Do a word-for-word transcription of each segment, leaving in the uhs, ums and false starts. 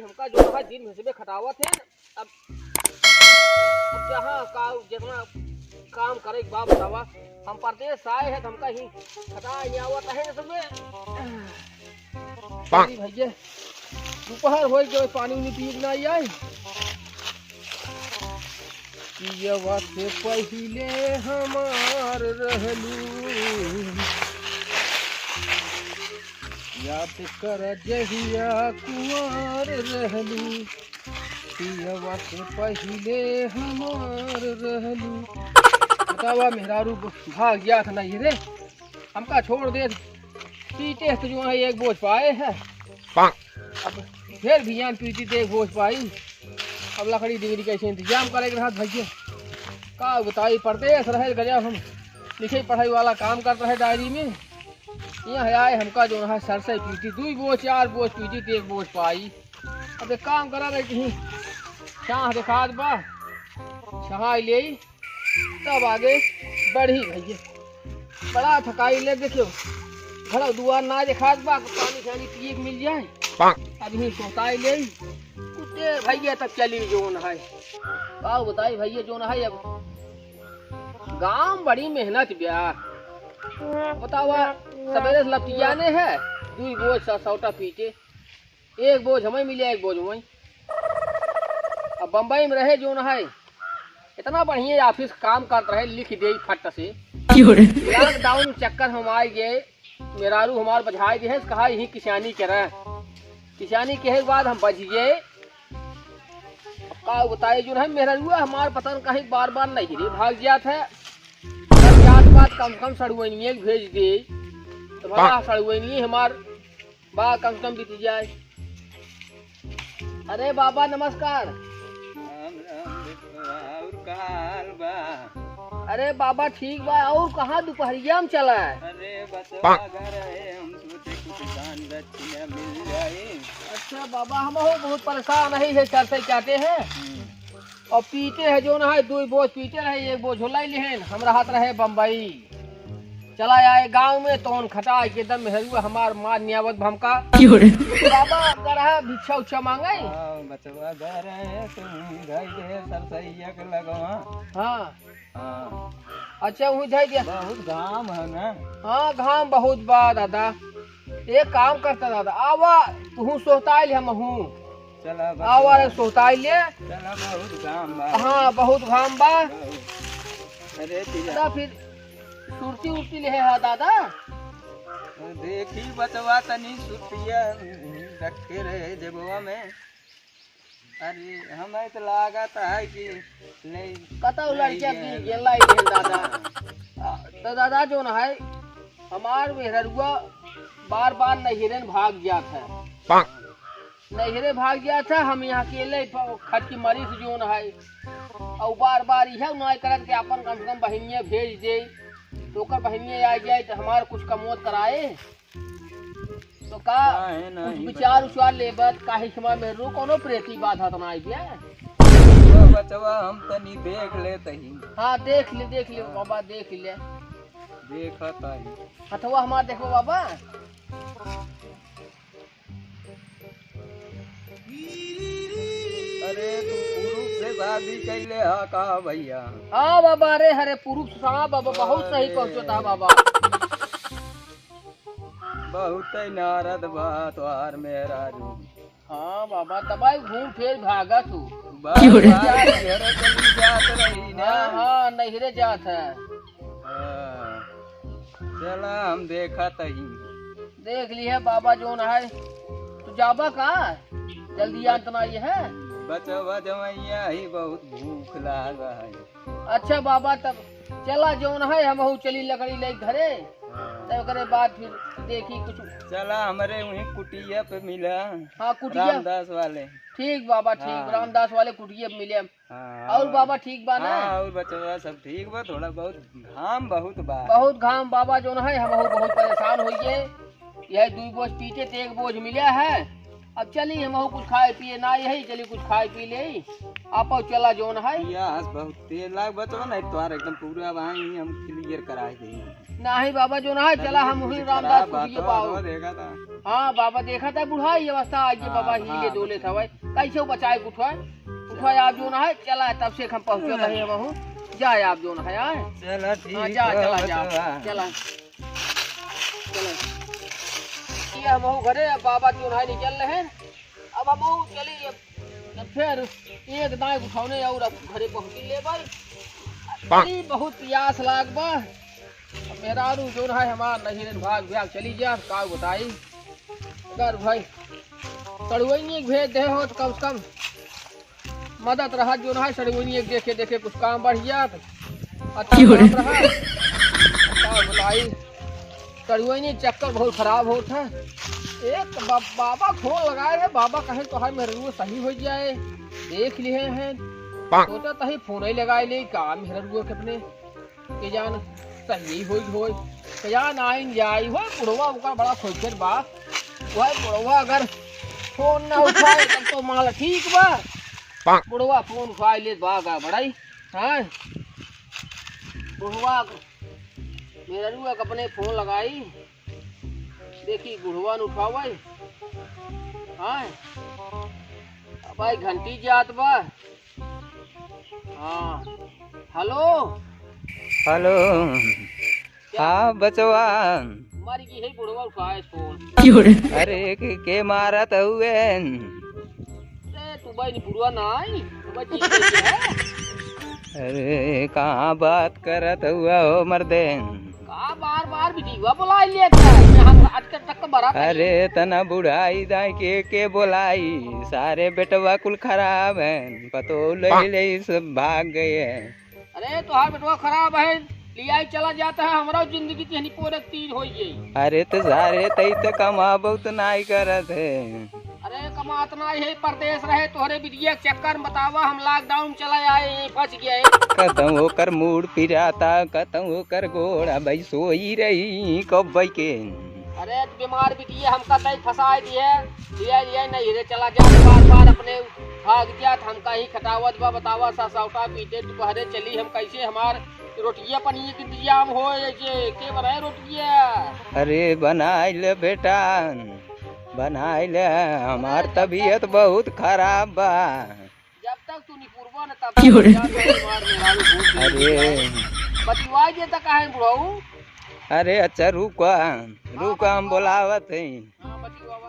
हमका जो है दिन भर से खटावत है। अब, अब जहाँ का जितना काम करे के बा बतावा, हम परदेस आए हैं तो हमका ही खटाए नहीं आवत है सब में। अरे भैया, दोपहर हो गए, पानी उनी पिए के ना आई। पियवा से पहिले हमार रहलू, याद कर जहिया कुंवार रहलू, पियवा से पहिले हमार रहलू। बतावा, मेहरारू भाग जात नहीं रे, हमका छोड़ दे। पीटे तो जो है एक बोझ पाए है। अब फिर भी यान पीटी तो एक बोझ पाई। अब लकड़ी डिगरी कैसे इंतजाम करे के रहत भैया। का बताई, परदेस रहे गजब हम लिखे पढ़ाई वाला काम करत रहे डायरी में। यहाँ आए हमका जो है सर से पीटी, दुई बोझ, चार बोझ पीटी तो एक बोझ पाई। अब एक काम करा रहे कहीं छाह देखात बा, छहाई ले तब आगे बढ़ी भैया। बड़ा थकाई ले देखियो, घर दुआर ना देखात बा, पानी शानी पिए के मिल जाए। अब ही सोताई ले कुछ देर भैया तब चली जोन है। का बताई भैया जोन है अब गाँव बड़ी मेहनत ब्या। बतावा, सवेरे से लपटियाने है, दुई बोझ सा सौटा पीटे, एक बोझ हमें मिले, एक बोझ वहीं। अब बम्बई में रहे जोन है, इतना बढ़िया ऑफिस काम करत रहे, लिख दे फट से। क्यों रे? लॉकडाउन चक्कर हम आए गए, मेहरारू हमार बझाए दे, कहा यही किसानी करे। किसानी के बाद हम बच गए। अब का बताए, जोन है मेहरारुआ हमार पता न कहीं बार बार नहीं रे भाग जात है। तब जात बात कम से कम सड़ुआइनिए के भेज दे, तो भला सड़ुआइनिए हमार बा कम से कम बीत जाए। अरे बाबा नमस्कार। राम राम बेटवा, और का हाल बा? अरे बाबा ठीक बा, और कहाँ दुपहरिया में चला है? अरे बचवा घर है, हम सोचे कुछ दान दक्षिणा मिल जाए। अच्छा बाबा, हम हो बहुत परेशान है, ये चरते चाहते हैं। हम्म। और पीटे है जोन है, दुई बोझ पीटे रहे, एक बोझ होलाई लिहेन, हम रहत रहे बम्बई। चला आए गाँव में, तोन खटा के दम मेहरुआ हमार मार नियावत भमका। क्यों रे? बाबा, अगर है भिक्षा उच्छा मांगे? हाँ, बचवा घर है, तुम धई दे सरसैया के लगवा। हाँ। हाँ। अच्छा, वही धई दिया। बहुत घाम है ना? हाँ, घाम बहुत बा दादा। एक काम करता दादा, आवा, तू सोहताइल हम हूँ। चला बस। आवा रे सोहताइल ले। चला, बहुत घाम बा। हाँ, बहुत घाम बा। बहुत। अरे पिया। दादा फिर सुरती उरती ले है दादा? देखी बचवा तनी सुरतिया रखे रहे जेबवा में। अरे, हमें तो लागत है कि ले, कतौ ले लड़किया गए। की गेला ही है दादा। आ, तो दादा जोन है, हमार मेहरुआ बार बार नैहरे न भाग जात है। नैहरे भाग जात है, हम यहाँ अकेले प-, खट की मरीज जोन है। और बार बार यह नाय करत कि अपन कम से कम बहिनिया भेज दे, तो ओकर बहिनिया आ जाए तो हमार कुछ कमोत कराए। तो का काहे कुछ नहीं विचार बचवा? उचार लेबत, काहे क्षमा में रो कोनो प्रेती बात हत ना आइए। बचवा, बचवा, हम तनी देख लेत ही। हाँ, देख ले, देख ले हाँ। बाबा, देख ले। देखत ही। हथवा हमार देखो बाबा। अरे, तू पुरुष से शादी कैले हा का भैया? हाँ बाबा, अरे हरे पुरुष, हाँ बाबा, बहुत सही अरे। पहुँचो था बाबा। बहुत ही नारद बा तोहार मेहरारू। हाँ बाबा, तबाही घूम फिर भागत हूँ। बार बार घर चली जात रही ना। हाँ, हाँ, नैहरे जात है। हाँ। चला, हम देखत ही। देख लिहे बाबा जोन है। तू जाबा का? जल्दी आन तना ये है। बचवा जवैया ही बहुत भूख लाग है। अच्छा बाबा, तब चला जोन है, हमहू चली लकड़ी ले घरे। हाँ। तब ओकरे बाद फिर देखी कुछ। चला, हमरे वहीं कुटिया पे मिला। हाँ, कुटिया। रामदास वाले। ठीक बाबा, ठीक, हाँ। रामदास वाले कुटिया पे मिले। हाँ, और हाँ। बाबा ठीक बा ना? हाँ, और बचवा सब ठीक बा, थोड़ा बहुत घाम बहुत बा। बहुत घाम बाबा जोन है, हमहू बहुत परेशान होइए। यही दुई बोझ पीटे ते एक बोझ मिले है। अब चली हमहू कुछ खाए पिए ना, यही चली कुछ खाए पी ले। आप चला जोन है। पियास बहुत तेज लाग बचवा, नहीं तोहार एकदम पूरा भाई हम क्लियर कराए देई। नाही बाबा, जौन है, चला हम वही रामदास कुटिया पाओ। देखा था। हाँ बाबा, देखा था बुढ़ाई अवस्था, आज ये बाबा हाँ, हिले हाँ। डोले था भाई, कैसे वो बचाए के उठवाए, उठवाए आप जौन है, चला तब से हम पहुँचे रहे हम हूँ, जाए आप जौन है, आए। चला ठीक हाँ, जा, है, चला, जा, बचवा। चला। चला। ये हम हूँ घरे, अब बाबा जौन है निकल रहे हैं, अब हम हूँ चली, अब, अब फिर एक दाएँ उठौने और अब घरे पहुँची ले भाई। अरे बहुत पियास लाग बा। अब मेहरारू जौन है हमार नहीं रे भाग भाग चली जा, का बताई। अगर भाई सड़ुआइनी एक भेज दे हो तो कम से कम मदद रहा, जौन है सड़ुआइनी एक देखे देखे कुछ काम बढ़ जात। अच्छा क्यों रे? काम रहा। का बताई, सड़ुआइनी चक्कर बहुत खराब होत है। एक बा-, बाबा फोन लगाए रहे, बाबा कहे तो है मेहरारू सही हो जाए, देख लिए हैं। पाक। सोचा तही फोन ही लगाए ले, का मेहरारू के अपने के जान सही होई होई, के जान आइन जाई हो। बुढ़वा ओकर बड़ा खोचर बा। वह बुढ़वा अगर फोन ना उठाए तब तो माल ठीक बा। पाक। बुढ़वा फोन उठाए ले बा का बड़ाई। हाँ बुढ़वा मेहररुआ के अपने फोन लगाई, देखी बुढ़वा न उठावे। हाँ अब भाई घंटी जात बा। हाँ हेलो। हेलो। हाँ बचवा। मारी की है बुढ़वा उठाए फोन। क्यों रे? अरे के, के मारत हुए? अरे तू भाई नहीं बुढ़वा ना आई, तू भाई चीज है। अरे कहाँ बात करत हुआ हो मर्दे? का बार बार बिटिया बुलाई लेत है? हम आज तक तक बड़ा था। अरे तना बुढ़ाई दाई के, के बोलाई? सारे बेटवा कुल खराब हैं, पतो ले ले सब भाग गए हैं। अरे तोहार बेटवा खराब है, लियाई चला जाता है, हमरा जिंदगी तिहनी पोरे तीर होई गई। अरे तो सारे तई तो कमाबो तो नाई करत है। अरे कमात नाई है, परदेस रहे, तोहरे बिटिया के चक्कर में बतावा, हम लॉकडाउन में चला आए, यहीं फंस गए। कतहूँ ओकर मूड़ पिराता, कतहूँ ओकर गोड़, अब सोई रही कब के। अरे बीमार बिटिया हमका तई फंसाए दिए, लिया लिया नहीं रे, चला जा बार बार अपने भाग जात, हमका ही खटावत बा, बतावा सा सौटा पीते दुपहरे चली, हम कैसे हमार रोटिया पनिया के इंतजाम हो, ये जे के बनाए रोटिया? अरे बनाई ले बेटा, बनाई ले, हमार तबीयत बहुत खराब बा। जब तक तू निपुरबो न तब तक क्यों रे? जान जाए हमार मेहरारू भूत देख अरे। जाए। बतिवाई जे तक आहे बुढ़ऊ। अरे अच्छा रुका, रुका हम बोलावत हई। हाँ, बतिवावा।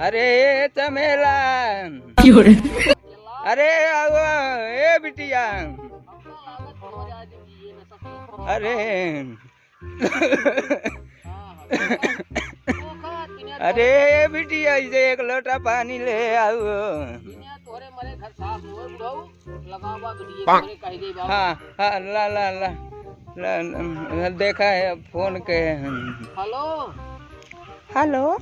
अरे ए चमेला। क्यों रे? अरे आओ, ए बिटिया। अरे। अरे ए बिटिया, इसे एक लोटा पानी ले आओ। तोहरे मरे घर साफ होए बुढ़ऊ। लगावा बिटिया, पाक। तोरे कह दे बाबू। हाँ, हाँ, ला, ला, ला, ला, ला, देखा है, अब फोन के हैं। हेलो। हेलो।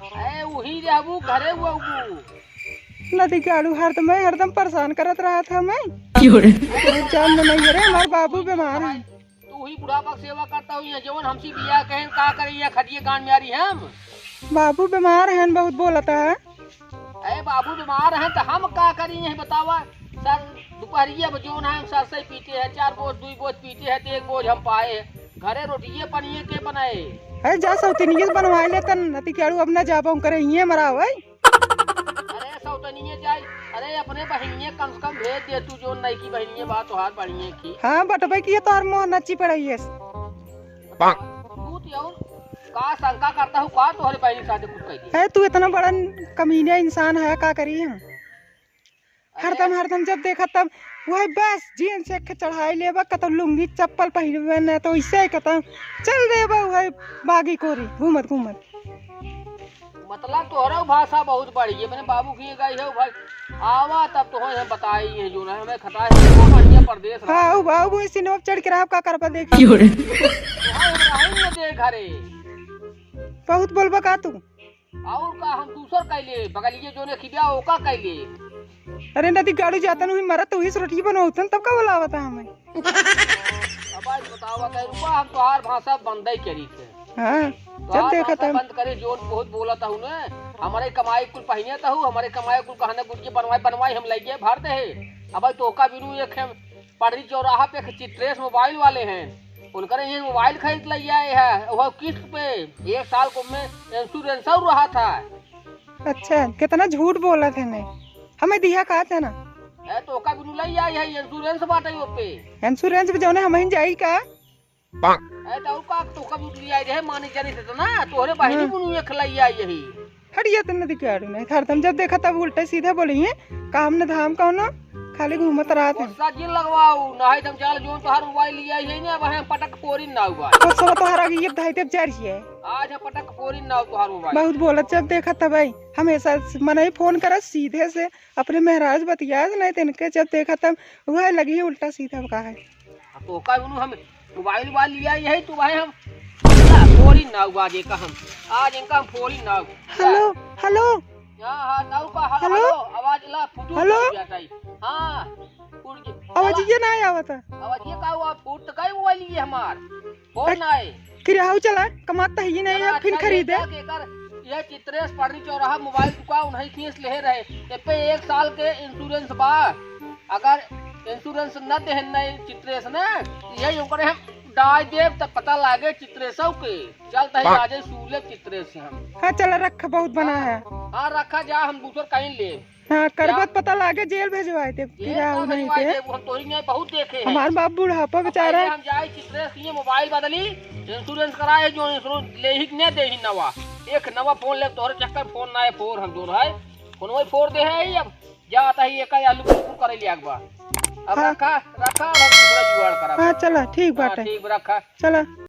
ए, उही रहबू, घरे हुआ हूँ। नदी गाड़ू हरदम, हरदम परेशान करत रहत है मैं। क्यों रे? बहुत जान में नहीं है रे, हमार बाबू बीमार है। तू ही बुढ़ापा के सेवा करता हूँ, ये जवन हमसे बियाह कहें, का करें, ये खटिए गान में आ रही हम। बाबू बीमार हैं, बहुत बोलता है। अरे बाबू बीमार हैं, तो हम का करी, यही बतावा। सर, दोपहरिया में जौन है, हम सर से पीते हैं, चार बोझ, दुई बोझ पीते हैं, तो एक बोझ हम पाए हैं। घरे रोटिए पनिए के बनाए। अरे जा सौतनिए से बनवा ले तन, नती केड़ू अब ना जाबो करे, हिये मरा भाई। अरे सौतनिए जाई, अरे अपने बहिनिए कम से कम भेज दे तू, जौन नईकी बहिनिए बा तोहार बढ़िए की। हाँ, बटबे की तोहार मोह नची पड़ई है। तू तो और का शंका करता हूँ, का तोहरे बहिनी के साथ कुछ कह दिया? है, तू इतना बड़ा कमीना इंसान है, का करी हम? अरे हरदम, हरदम जब देखा तब वही बस जींस एक चढ़ाई लेबा, कतौ लुंगी चप्पल पहिरबे न, तो इससे कतौ चल देबा वही बागी कोरी घूमत घूमत। मतलब तोहरा भाषा बहुत बढ़िया, मैंने बाबू की गई है भाई। आवा तब तो हम बताई है जो ना, हमें खटा है, इतना बढ़िया प्रदेश रहा। हाँ, उ बाबू इसी नोक चढ़ के रहा, का करबा देखी। क्यों रे? तोहरा हम रही न दे घरे। बहुत बोलबा का तू? और का हम दूसर कैले, बगलिए जो ने खिबिया ओका कैले। अरे नदी गाड़ू जाता नहीं मरत तो इस रोटी बनौतन तब का बोलावता हमें। अब आज बतावा कह रुपा हम तोहार भाषा बंदई करी थे। हाँ, जब तोहार देखा भाषा तब। बंद करे, जोन बहुत बोलत हूँ ने, हमारे कमाई कुल पहिने त हूँ, हमारे कमाई कुल कहने गुटकी बनवाई, बनवाई हम लइगे भर दे। अब भाई तोका बिनु एक हम पड़री चौराहा पे एक चित्रेश मोबाइल वाले हैं, उनकरे ये मोबाइल खरीद लइ आए है, वो किस्त पे, एक साल को में इंश्योरेंस और रहा था। अच्छा, कितना झूठ बोलत है ने, हमें दिया का था ना। ए, तोका बिनु लइ आई है, इंश्योरेंस बाटे वो पे। इंश्योरेंस पे जौने हम ही जाई का? ए, तो का तोका बिनु लइ आई रहे, मानी जानी से तो ना, तोहरे बहिनी हम्म। बिनु एक लइ आई यही। हटिया तन्ने दिखाड़ू नहीं, हरदम जब देखा तब उल्टा सीधा बोली है, काम न धाम कौनो, खाली घूमत रहत है। गुस्सा जिन लगवाऊ, नहीं तुम चाल जोन तोहार मोबाइल लिया ही ना, वहाँ पटक फोरी ना हुआ। गुस्सा तोहार आगे ये धाई देव जा रही है। आज हम पटक फोरी ना तोहार मोबाइल। बहुत बोलत जब देखा तब आई, हमेशा मनई फोन करत सीधे से, अपने मेहराज बतियात नहीं, तिनके जब देखा तब वह लगी है उल्टा सीधा का है। अब तो का बोलूं हम, मोबाइल वाली आई है, तो भाई हम फोरी ना हुआ आज इनका हम, आज इनका हम फोरी ना हुआ। हेलो, हेलो। हाँ, हाँ, ताऊ का हेलो, हेलो? हेलो, आवाज ला, फुटू हेलो? फुट जाता है। हाँ, फुट गया। आवाज ये ना आवता। आवाज ये का हुआ? फुट तो कई हुआ लिए हमार। फोन ना आए। फिर हाउ चला, कमाता ही नहीं है, चला, फिर अच्छा, खरीदे। ये क्या के कर, ये चित्रेश पटरी चौराहा मोबाइल दुकान उन्हीं खींच ले रहे। ए पे एक साल के इंश्योरेंस बा। अगर इंश्योरेंस न देहन नहीं चित्रेश ने, यही ओकरे हम डाल देब, तब पता लागे चित्रेशव के। चल तही राजे सूले चित्रेश हम। हाँ, चला रख, बहुत बना है। हाँ, रखा जा, हम दूसर कहीं ले। हाँ, करबत पता लागे जेल भेजवाए देब, जेल गिरा का नहीं भेजवाए के। देब, हम तोरी नहीं बहुत देखे हैं। हमार बाप बुढ़ापा अब बेचारा। पहले हम जाए चित्रेश के मोबाइल बदली, इंश्योरेंस कराए, जो इंश्योरेंस ले ही के नहीं दे ही नवा। एक नवा फोन ले, तोहरे चक्कर फोन ना है, फोर हम जोर है, फोन वही फोर दे है, अब जाता ही एक आलू कुरकुर करे लिया के बा। अब हाँ। रखा, रखा, अब हम दूसरा जुगाड़ करब। हाँ, चला, ठीक हाँ, बाटे। ठीक, रखा। चला।